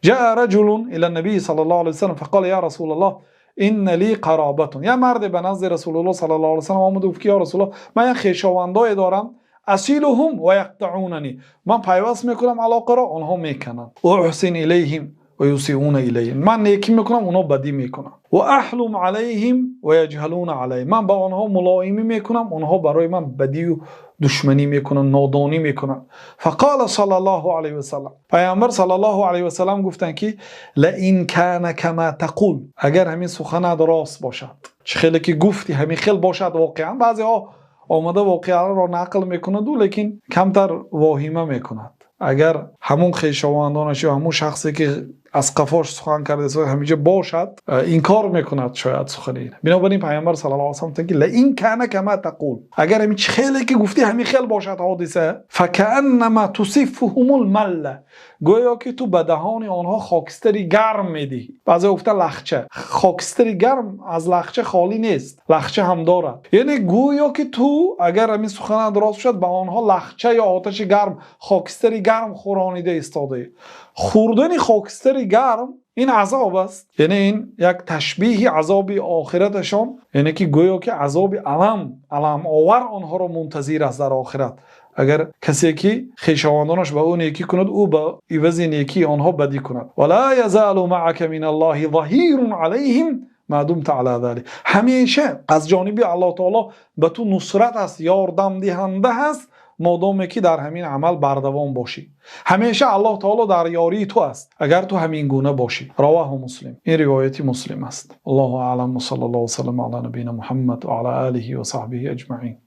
جاء رجل إلى النبي صلى الله عليه وسلم فقال: يا رسول الله، إن لي قرابة. Як марде ба назди Расулуллоҳ саллаллоҳу алайҳи васаллам омад ва гуфт, ки ё Расулуллоҳ, ман як хешовандое дорам, أصلهم ويقطعونني, ман пайваст мекунам алоқаро, онҳо мекунанд. وأحسن إليهم ويسيئون إلي, ман некӣ мекунам, онҳо бадӣ мекунанд. وأحلم عليهم ويجهلون علي, ман ба онҳо мулоимӣ мекунам, онҳо барои ман бадию душманӣ мекунанд, нодонӣ мекунанд. فقال صلى الله عليه وسلم, Паёмбар саллаллоҳу алайҳи васаллам гуфтанд, ки لئن كان كما تقول, агар ҳамин суханат рост бошад, чӣ хеле ки гуфтӣ, ҳамин хел бошад. Воқеан, баъзеҳо омада воқеаро нақл мекунаду, лекин камтар воҳима мекунад. Агар ҳамун хешовандонаш ё ҳамун шахсе, ки аз қафош сухан карда, ҳаминҷа бошад, инкор мекунад шояд сухани. Бинобар ин Пайғамбар саллаллоҳу алайҳи васаллам гуфтанд, ки لئن كان كما تقول, агар ҳамин чӣ хеле ки гуфтӣ, ҳамин хел бошад ҳодиса, فكأنما تصفهم المل, гӯё ки ту ба даҳони онҳо хокистари гарм медиҳӣ. Баъзеҳо гуфтан лахча. Хокистари гарм аз лахча холӣ нест, лахча ҳам дорад. Яъне гӯё ки ту, агар ҳамин суханат рост бошад, ба онҳо лахча ё оташи гарм, хокистари гарм хӯронида истодаӣ. Хӯрдани хокистари гарм ин азоб аст. Яъне ин як ташбиҳи азоби охираташон, яъне ки гӯё ки азоби аламовар онҳоро мунтазир аст дар охират, агар касе ки хешовандонаш ба ӯ некӣ кунад, ӯ ба ивази некии онҳо бадӣ кунад. ولا يزال معك من الله ظهير عليهم ما دمت على ذلك, ҳамеша аз ҷониби Аллоҳ таоло ба ту нусрат аст, ёрдамдиҳанда ҳаст, модоме ки дар ҳамин амал бардавом бошӣ. Ҳамеша Аллоҳ таоло дар ёрии ту аст, агар ту ҳамин гуна бошӣ. رواه مسلم. Ин ривояти Муслим аст. الله أعلم، وصلى الله وسلم على نبينا محمد وعلى آله وصحبه أجمعين.